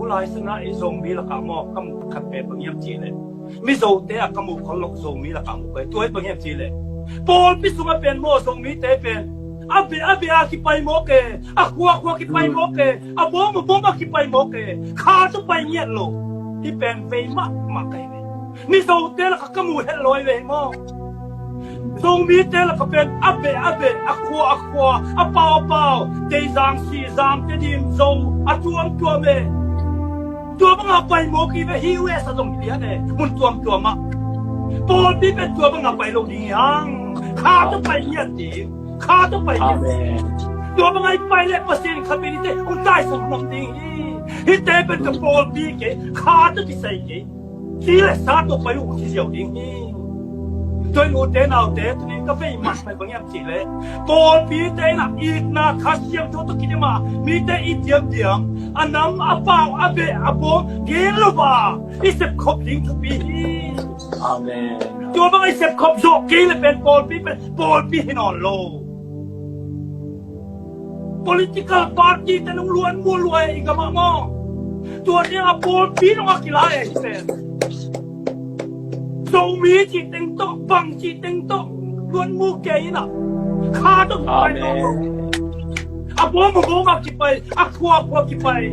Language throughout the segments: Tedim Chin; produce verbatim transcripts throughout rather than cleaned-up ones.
Lai sana i Zomi lakah maw ka muh khat pen bang hiam cih leh, Mizote a ka muh khol lo Zomi lakah muh kei. Tua i bang hiam cih leh, pawlpi sungah pen maw Zomite pen a beh a beh a kipai mawk e, a khua a khua kipai mawk e, a bawm a bawm a kipai mawk e, kha tawh pai ngiat lo. Hih pen vei mahmah kei ve. Mizote lakah ka muh het lo hi ve maw. Zomite lakah pen a beh a beh, a khua a khua, a pau a pau, Teizang, Sizang, Tedim, Zo a tuamtuam e. Tua banga pai mawk hi ve, hih U S a zong hi lian e, mun tuamtuam ah. Pawlpi pen tua banga pai lo ding hi hang. Kha tawh pai ngiat ding, kha tawh pai ngiat ding. Tua banga i pai leh Pasian in khat pen hihte hong taisan nuam ding hi. Hihte pen ka pawlpi kei, kha tawh kisai kei. Ci le sa tawh pai uh ci ziau ding hi. Tua in ute naute, tuni ka vei man pai bang hiam cih leh, pawlpite in ah itna Kha Siangtho tawh kidim a mite i diamdiam, a nam a pau a beh a bawm gen lo a i sepkhop ding thupi hi. Amen. Tua bang i sepkhop zawh kei leh pen pawlpi pen pawlpi hi nawn lo. Political party te nung luan mu luai i gamah maw. Tua nia a pawlpi nung a kilai a hi pen. Zomi cih teng tawh, bang cih teng tawh luan mu kei in ah. Kha tawh kipai tawh. A bawm a bawm a kipai, a khua a khua kipai.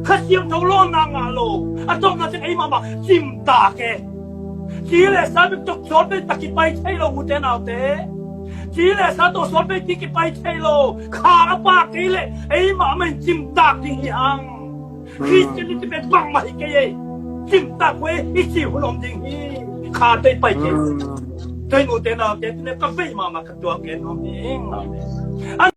Kha Siangtho lawnna ngah lo. A tawpna ciang ei mahmah cimtak e. Ci le sa bek tawh sawt bek tak kipai thei lo ute naute. Ci le sa tawh sawt bek ti kipai thei lo. Kha a pau kei leh ei mahmah in cimtak ding hi hang. Christianity pen bangmah hi kei e. Cimtak ve i ci hun om ding hi. Kha tawh i pai kei. Tua in ute naute, tuni ka vei mahmah ka tuak gen nuam hi.